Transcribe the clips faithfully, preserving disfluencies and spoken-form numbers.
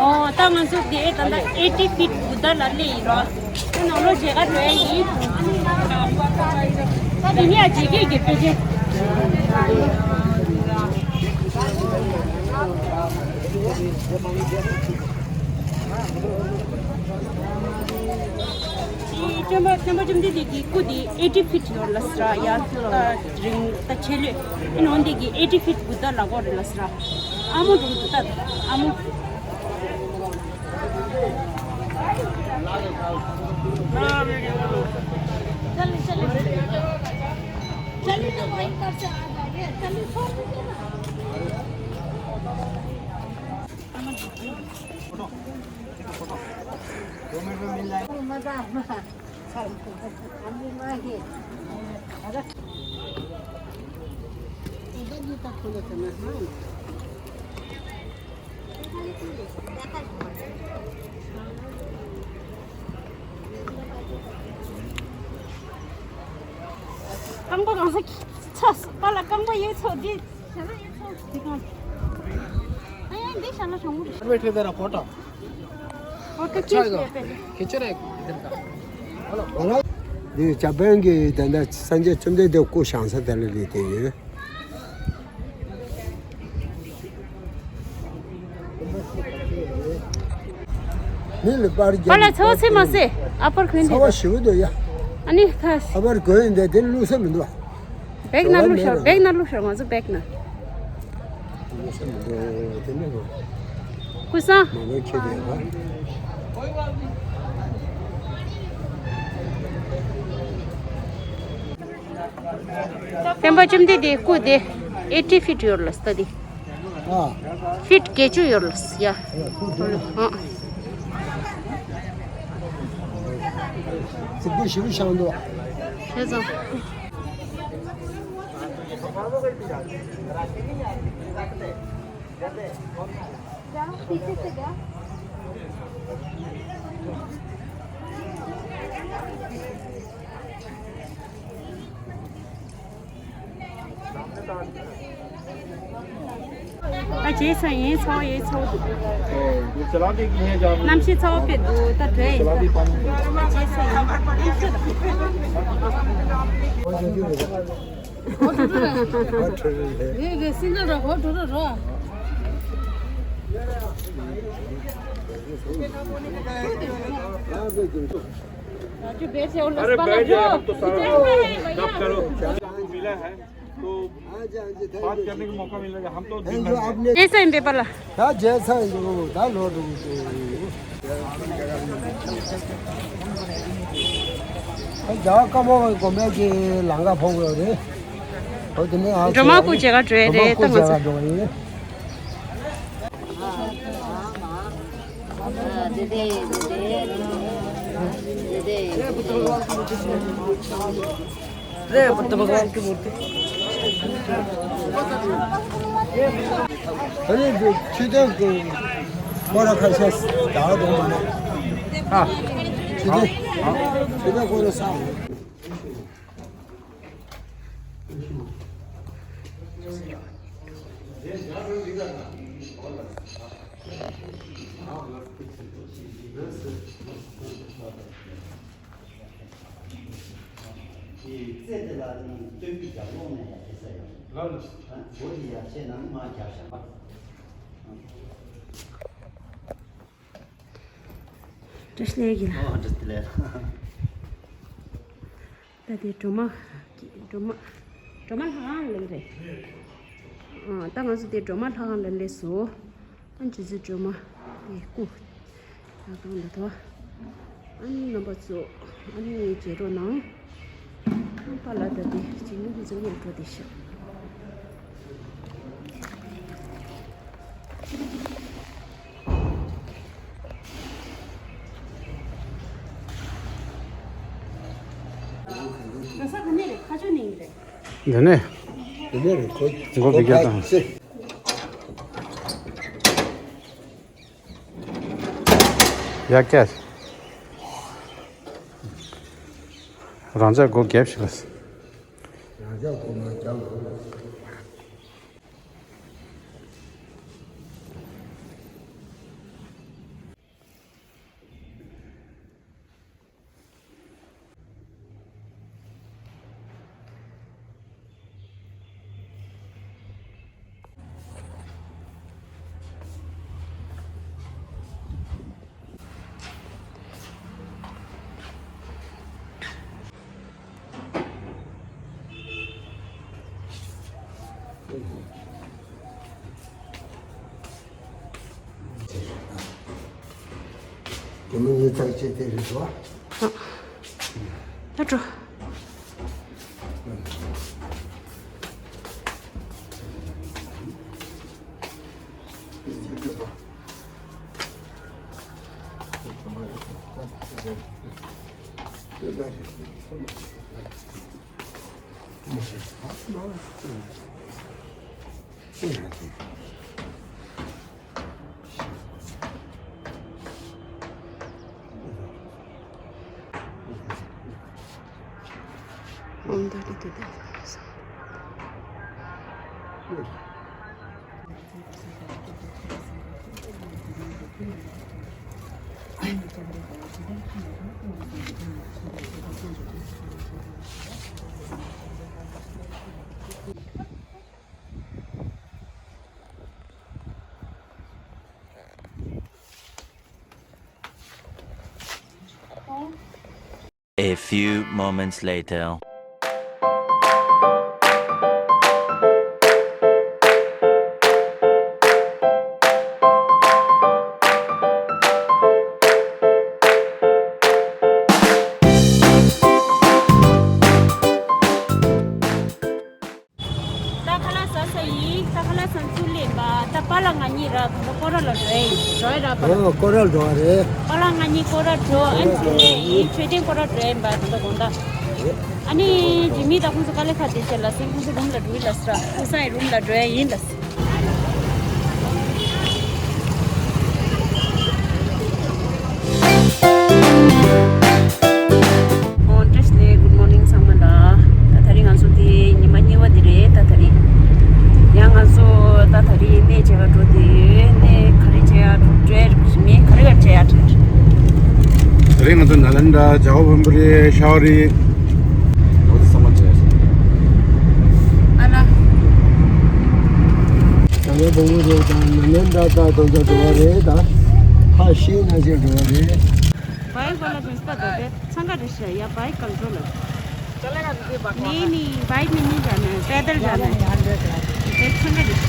ཨོ། ད་ང་ཚོ་དེ་ད་ལྟ་ཨེ་ཊི་ཕིཊ་བུདྡྷ་ལ་སླེབས་ཡིན་རོ། ད་ནང་ལོགས་མཇལ་ཁ་འགྲོ་ཡ་ཡིན། ད་དེ་ནས་ཡ་མཇལ་ཁའི་གི་དཔེ་ཆ། སྟོན་པ་སྟོན་པ་བཅོམ་ལྡན་འདས་ཀྱི་སྐུ་དེ་ཨེ་ཊི་ཕིཊ་ཡོད་ལ་ཟེར་ཡ། ད་རིང་ད་ཆེ་ལོས་ཨེ་ནོ་འདི་གི་ཨེ་ཊི་ཕིཊ་བུདྡྷ་ལ་གོ་རེད་ལ་ཟེར། ཨ་མོ་འགྲོ་གི་འདུག་ད་ཨ་མོ། चलिए, चलिए। चलिए तो वहीं पर से आ जाइए। चलिए, छोड़ दीजिए ना। मजा आया। हम भी मांगे। अरे। उधर जूता खोलो तो ना, हाँ। རྐང་པ་གང་ས་ཚ་པ་ལ་རྐང་པ་ཡོད་ཚོ་འདི་བྱ་ལ་ཡོད་ཚོ་འདི་གང་། ཨ་ཡ་འདི་བྱ་ལ་གྲོང་མོ་རེད། बैठे तेरा फोटो। फोटो खींच लेते हैं। खींच रहे हैं इधर का। འདི་ཇ་པན་གྱི་ད་ལྟ་སངས་རྒྱས་བཅོམ་ལྡན་འདས་སྐུ་བཞེངས་ས་དེ་ལ་ལུས་ཏེ་ཡོད། མི་ལ་པར་རྒྱབ། ཨ་ལ་ཚ་བ་ཚེ་མ་ཚེ་ཨ་པར་གོན་ཚ་བ་དེ་ཞི་བོ་འདུག་ཡ། ཨ་ནི་ད་ཨ་པར་གོན་འདི་དེ་བླུགས་ས་མི་འདུག་བེག་ནང་བླུགས་ཤོག་བེག་ནང་བླུགས་ཤོག་ང་ཚོ་བེག་ནང་། བླུགས་ས་མི་འདུག་དེ་ནི་ཀུ་སང་། མ་ནོར་ཁྱེད་དེ་ཡ། སྟོན་པ་བཅོམ་ལྡན་འདས་སྐུ་དེ་ཨེ་ཊི་ཕིཊ་ཡོད་ལ་ས་དེ། ཨ། ཕིཊ་བརྒྱད་ཅུ་ཡོད་ལ་ས་ཡ། ཨ། རྫིག་པོ་ཞེ་པོ་བཞག་འདུག་བྱས་ཙང་། ད་རྗེས་སུ་ཡིན་ཚོ་ཡིན་ཚོ། ये चला दे कि ये जा। གནམ་གཤིས་ཚ་བ་དཔེ་འདུག་ད་དྲོད་ཡིན། चला दे पानी। ད་རྗེས་སུ་ཡིན། རེད་རེད། སེང་གེ་ར་གོ་འགྲོ་རོགས་རོགས། अरे बैठ जाओ, हम तो सारा गप करो। मिला है तो बात करने का मौका मिलेगा। हम तो दिन भर में जय साईं पेपर ला। ད་རྗེས་སུ་ཡིན་ད་ལོ་འགྲོ་གི་འདུག་ད་རྒྱ་གར་ཀ་མོ་དགོན་པའི་གི་ལང་ཀ་ཕོག་ཡོད་རེད། འོ་དེ་ནས་ཨ་སྒྲོལ་མ་སྐུ་མཇལ་ཁ་འགྲོ་ཡ་རེད། ད་ང་ཚོ་སྒྲོལ་མ་སྐུ་མཇལ་ཁ་འགྲོ་ཡ་ཡིན། अरे, बुद्ध भगवान की मूर्ति। अरे, जो चीजें को बड़ा खासा दाव दो माने। हाँ। चीजें, हाँ, हाँ। चीजें को साफ। ཀྱི་རྩེ་དེ་ལ་ནི་སྟོན་གྱི་རྒྱབ་ལོགས་ནས་ཡར་ཕེབས་ས་ཡོད། ལགས་ལགས། ཨ་སྒོ་དེ་ཡར་ཕྱེ་ནང་མར་རྒྱབ་བཞག་པ། བཀྲ་ཤིས་བདེ་ལེགས། ཨོ་བཀྲ་ཤིས་བདེ་ལེགས། ད་དེ་སྒྲོལ་མ་སྒྲོལ་མ་སྒྲོལ་མ་ལྷ་ཁང་ལ་རེད། ཨ་ད་ང་ཚོ་དེ་སྒྲོལ་མ་ལྷ་ཁང་ལ་སླེབས་སོང་། ཨ་རྗེ་བཙུན་སྒྲོལ་མ་དེ་སྐུ་ལྷ་ཁང་ལ་དོ། ཨ་ནི་རྣམ་པ་ཚོ་ཨ་ནི་མཇལ་རོགས་གནང་། ཨ་པ་ལ་ད་དེ་གཅིག་ནི་ཁོ་ཚོ་སླེབས་འགྲོ་དེ་ཤག་ག་ས་ག་ནས་རེད། ཁ་ཆོ་ནས་རེད། འདི་ནས། འདི་ནས་རེད། ཁོ་མགོ་བི་ག་དང་། ཡ་ཀྱ། རང་ཅག་སྒོ་རྒྱབ་ཞིག་ལ། རང་ཅག་སྒོ་མ་རྒྱབ་ལ། མི་གཉིས་ཚར་བཅད་དེ་རེད་བ། ད་འགྲོ། A few moments later. ད་ཁ་ལག་ཟ་ས་ཡིན། ད་ཁ་ལག་ཟ་ཚུལ་ལེན་པ། ད་པཱ་ལགས་ང་གཉིས་ར་ད་སྐོར་ར་ལ་འགྲོ་ཡིན། འགྲོ་ཡ་ར་པཱ་ལགས། ཨོ་སྐོར་ར་འགྲོ་བ་རེད། པཱ་ལགས་ང་གཉིས་སྐོར་ར་འགྲོ། ཨན་ཚུལ་ལེན་ཡིན། མཆོད་རྟེན་སྐོར་ར་འགྲོ་ཡིན་པ་ད་ད་དགོང་དག་ཨ་ནི་ཇི་མི་ད་ཁོང་ཚོ་དཀའ་ལས་ཁག་དེ་བྱས་ལ་སེང་ཁོང་ཚོ་རུམ་ལ་འགྲོ་ཡིན་ལ་སི་ར། ཁོང་ཚོ་ཡི་རུམ་ལ་འགྲོ་ཡ་ཡིན་ལ་སི། ཨོ་བཀྲ་ཤིས་བདེ་ལེགས། Good morning ཚང་མ་ལ། ད་ད་རིང་ང་ཚོ་དེ་ཉི་མ་གཉིས་པ་དེ་རེད། ད་ད་རིང་ཡང་ང་ཚོ་ད་ད་རིང་གནས་མཇལ་ག་འགྲོ་དེ་ཡོད། གནས་ག་རེ་མཇལ་ཡ་འགྲོ་འགྲོ་ཡ་རེད་མིན་ག་རེ་ག་མཇལ་ཡ་འགྲོ་ཡ་རེད། ད་རིང་ང་ཚོ་ནཱ་ལེནྡྲ། ཇ་ཝ་བོན་པུ་རི། ཤ་ཝ་རི། ཨ་ལ། ཇ་ཝ་བོན་པུ་རི་དང་ནཱ་ལེནྡྲ་ད་དོན་དུ་འགྲོ་བ་རེད། ད་ཧ་ཤི་ན་ཅིག་འགྲོ་བ་རེད། बाइक वाला भेजता तो दे संगा दृश्य या बाइक कंट्रोल है। चलेगा दीदी, बाइक नहीं, नहीं, बाइक में नहीं जाना है, पैदल जाना है। देख संगा दृश्य।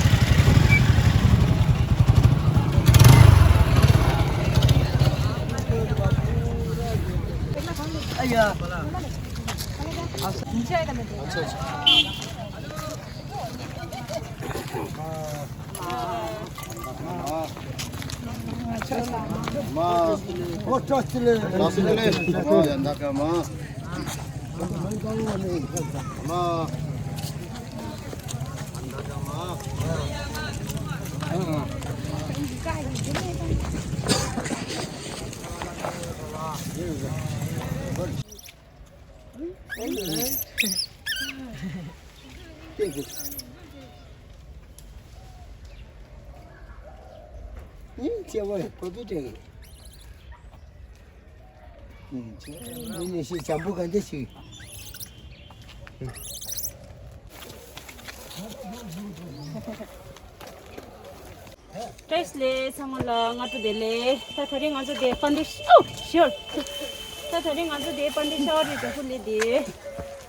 བཀྲ་ཤིས་བདེ་ལེགས་ཚང་མ་ལ། སྔ་དྲོ་བདེ་ལེགས། ད་ད་རིང་ང་ཚོ་དེ་པཱན་ཌི་ཤ་ཨོ་ཤོར། ད་ད་རིང་ང་ཚོ་དེ་པཱན་ཌི་ཤ་ཝ་རི་འགྲོ་ཁུལ་ལས་དེ་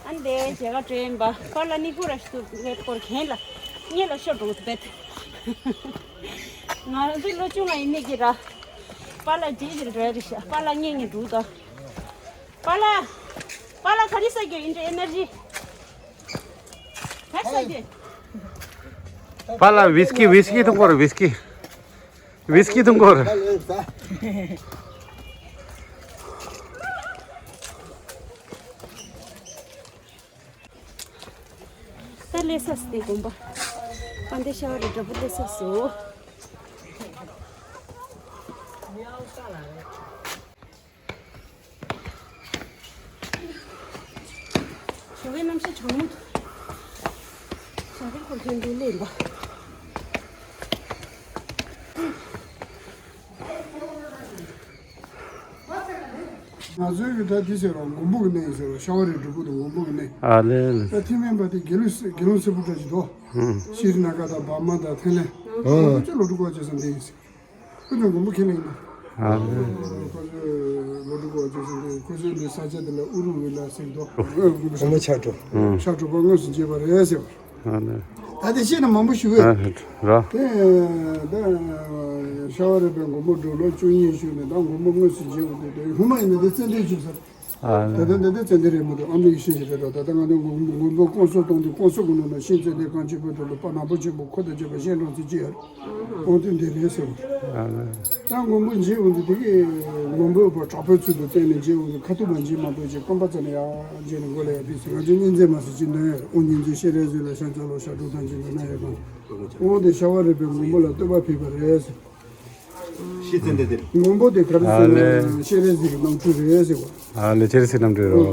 ཨན་དེ་མཇལ་ག་འགྲོ་ཡིན་པ། པཱ་ལགས་ནི་ཧུ་ར་ཤི་ཏུ་བེད་སྐོར་གན་ལ་ཉེ་ལ་ཤོར་འགྲོ་ཐུབ་བེད། ང་རང་ཚོའི་ལོ་ཆུང་ང་ཡིན་ནི་གི་ར། པཱ་ལགས་རྗེས་ཀྱི་འགྲོ་ཡ་རེད་ཤག་པཱ་ལགས་ཉེ་ཉེ་འགྲོ་ད། པཱ་ལགས། པཱ་ལགས་ག་རེ་ཟ་རྒྱུ་ཡིན་འདྲ་ཨེ་ནར་ཇི། ཕར་ཟ་རྒྱུ། པཱ་ལགས་ཝིས་ཀི། ཝིས་ཀི་འཐུང་གོ་ར། ཝིས་ཀི། ཝིས་ཀི་འཐུང་གོ་ར། ད་ལས་ས་སི་དེ་དགོན་པ། པཱན་ཌི་ཤ་ཝ་རི་འདྲ་པོ་ལས་ས་སོ། ཞོགས་ཀའི་གནམ་གཤིས་གྲང་མོ་འདུག་ཞག་རིང་འཁོར་མཁན་འདུག་ལེན་པ། ང་ཚོའི་གི་ད་འདི་ཟེར་བ་མགོན་པོ་གི་གནས་ཡིན་ཟེར་བ། ཤ་ཝ་རི་སྒྲུབ་ཕུག་དང་མགོན་པོ་གི་གནས། ཨ་ལེ་ལེ། ད་ཐེ་མེན་པ་དེ་དགེ་ལུགས་སི་དགེ་སློང་སེར་པོ་འདྲ་ཞིག་འདུག་ཤྲི་ནཱ་ག་དང་བར་མ་དང་ཐེ་ལེ། ཨ། ཁོ་ཚོ་ལོ་དྲུག་པ་བཅས་སམ་དེ་ཡིན་ཟེར། ཁོ་ཚོ་མགོན་པོ་ཁས་ལེན་ཡིན་ན། ཨ་ལེ། ཁོ་ཚོ་ལོ་དྲུག་པ་བཅས་སམ་དེ་ཁོ་ཚོའི་འདི་ས་ཆ་དེ་ལ་ཨུ་རུ་ཝེ་ལ་ཟེར་འདུག་སྒོ་མོ་ཆག་འགྲོ། ཨང་། ཆག་འགྲོ་པ་དངོས་སུ་མཇལ་བ་རེད་ཟེར་བ། ཨ་ལེ། ད་དེ་བཤད་ན་མང་པོ་ཞུ་ཨེ། ཨ་ར། དེ་ད་ ཤ་བ་རི་པའི་མགོན་པོ་འགྲོ་ལོ་བཅུ་གཉིས་བཞུགས་ནས་ད་མགོན་པོ་དངོས་སུ་མཇལ་བ་དེ་དེ་སྔོན་མ་ཡིན་ན་དེ་ཙན་དན་བྱུང་ས་རེད། ཨ། ད་ལྟ་འདི་འདི་ཙན་དན་རེད་མ་གཏོགས་ཨ་མདོ་ཡེ་ཤེས་ཤིག་རེད་དོ། ད་ལྟ་ང་ཚོ་མགོན་མགོན་པོ་བསྐང་གསོ་གཏོང་དུས་བསྐང་གསོ་གི་ནང་ན་ཤིང་ཙན་དན་གང་ཆེན་པོའི་དོན་ལ་དཔལ་ནག་པོ་ཆེན་པོ་འཁོར་དང་བཅས་པ་སྤྱན་དྲངས་ཚུལ་ཅི་ཡོད། ཨོ་དེ་འདི་རེད་ཟེར་བ། ཨ་ལེ། ད་མགོན་པོ་མཇལ་འོང་དུས་དེ་གི་མགོན་པོ་བ་དྲག་པོའི་ཚུལ་དུ་བསྟན་ནས་མཇལ་འོང་དུས་ཁ་ཐུག་མ་མཇལ་མ་གཏོགས་ཅིག་སྐོམ་པ་ཙམ་ཡ་མཇལ་ནས་མགོ་ལ་ཡ་ཕིགས་སུ་ང་ཚོའི་གཉིས་འཛིན་མ་ཟེར་ཅིག་འདོན་ཡོད། ཨོ་གཉིས་འཛིན་ཤེས་རབ་གཟིགས་ལ་ཤ་ཚ་ལོ་ཤ་དྲུག་དང་གཅིག་འདོན་ན་ཡོད་གང་། ཨོ་དེ་ཤ་བ་རི་པའི་མགོན་པོ་ལ་བསྟོད་པ་ཕུལ་བ་རེད་ཟེར། ཤེས་ཙན་དན་དེ། མགོན་པོ་དེ་ག་རེ་ཟེར་ན་ཤེས་རབ་གཟིགས་ཀྱི་རྣམ་འཕྲུལ་རེད་ཟེར་བ། ཨ་ལེ་ཤེས་རབ་གཟིགས་རྣམ་འཕྲུལ་རོ།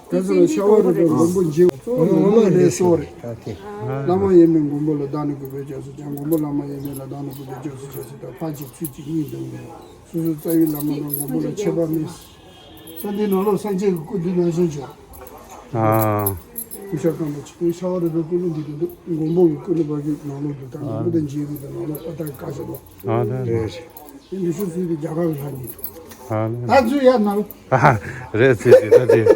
ག་ཟེར་ན་ཤ་བ་རི་པའི་མགོན་པོ་མཇལ་གཙོ་བོ་ངོ་མ་རེད་ཟེར་བ་རེད། ད་དེ། བླ་མ་ཡས་མས་མགོན་པོ་ལ་བདག་ནི་གུས་པས་སྐྱབས་སུ་མཆི། མགོན་པོ་བླ་མ་ཡས་མས་ལ་བདག་ནི་གུས་པས་སྐྱབས་སུ་མཆི་ཟེར། ད་ཕར་གཅིག་ཚུར་གཅིག་གཉིས་འདོན་དགོས། སོ་སོའི་རྩ་བའི་བླ་མ་དང་མགོན་པོ་ལ་ཁྱད་པར་མེད། ད་འདི་ནང་ལོགས་སངས་རྒྱས་ཀྱི་སྐུ་འདི་ནང་བཞིན་བྱུང་། ཨ། སྐུ་ཤ་སྐམ་པོ་ཆེ་དེ་ཤ་བ་རི་པའི་སྐུ་ལུས་འདི་དེ་འདུག་མགོན་པོ་གི་སྐུ་ནི་བ་གི་ནང་ལོགས་འདུག་ད་མགོན་པོ་དང་མཇལ་གི་འདུག་ནང་ལོགས་པ་ཏ་གི་ཀ་ཞབས་ལོ། ཨ་ད་རེད། དེ་འདི་ཤུ་སུའི་དེ་རྒྱ་གར་གི་ལྷ་ཉིད་དུ། ཨ་ད་ཚུ་ཡ་ནང་། ཨ་རེད་ཚེ་ཚེ་ད་དེ། རེད་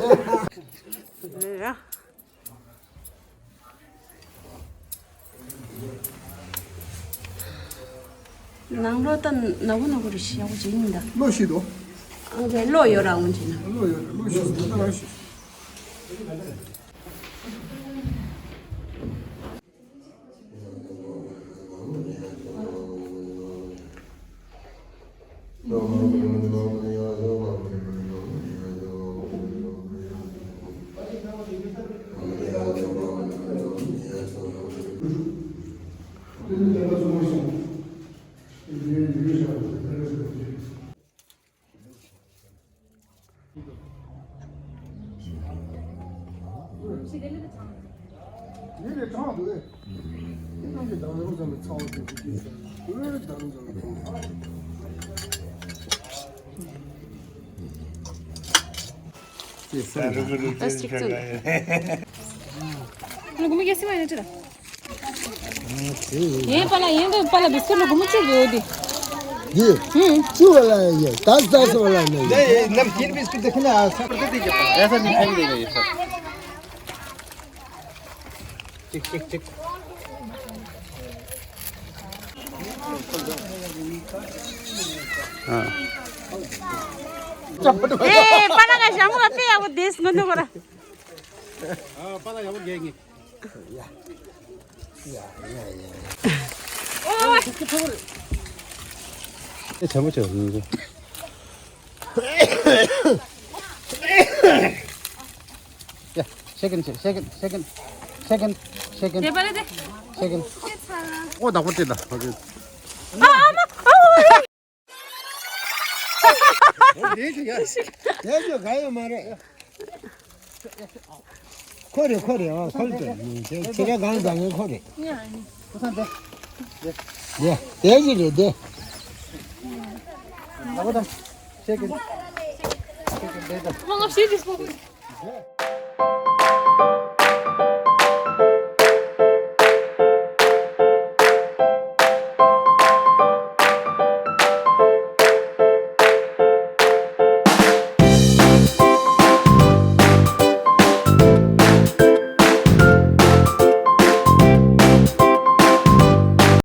ཡ། ནང་ལོགས་ད་ནག་པོ་ནག་པོ་རེད་ཤི་ཡག་པོ་བྱེད་ཡིན་ད། གློག་ཤི་འདུག་ཨ་ལས་གློག་ཡོད་ར་འོང་བྱེད་ན། གློག་ཡོད་ར་གློག་ཤི་འདུག་ད་ར་ཤི། ངའི་པཱ་ལགས་ཡིན་དུས་པཱ་ལགས་བི་སི་ཀུཊ་ལ་སྒོར་མོ་བཅུ་ཡོད་དེ། འདི། ཧུམ། བཅུ་བ་ལ་ཡོད། ད་ཟ་སོང་ལ་ནི། ནམ་རྒྱུན་བི་སི་ཀུཊ་དེ་ཁོ་ན་ཨ་ས་པར་དེ་དེ་རྒྱབ་པ་ཨ་ས་ནི་ཕན་དེ་ག་ཡོད་ས། ཅིག་ཅིག་ཅིག་ཨ། ཨེ་པཱ་ལགས་ཀྱི་ཞྭ་མོ་ག་དཔེ་ཡག་པོ་དེས་ངོ་ནུ་གོ་ར། ཨ་པཱ་ལགས་ཡག་པོ་རྒྱག་ངེས། ཨེ་བྱ་མོ་བྱ་མོ། ཡ། ཤེ་ཀན་ཤེ་ཀན་ཤེ་ཀན་ཤེ་ཀན་ཤེ་ཀན། དེ་པ་རེད་དེ། ཤེ་ཀན། ཨོ་བདག་པོ་སྤྲད་ད། ཨ་ཨ་མ་ཨ། དེ་ཅི་ཡ། དེ་ཅི་ག་ཡོད་མ་རེད། ཁོ་རེ་ཁོ་རེ་ཨ་ཁོ་རེ་དེ་ཁྱེད་ར་གང་ཟ་མཁན་ཁོ་རེ། ཡ་དེ་ཅི་རེད་དེ།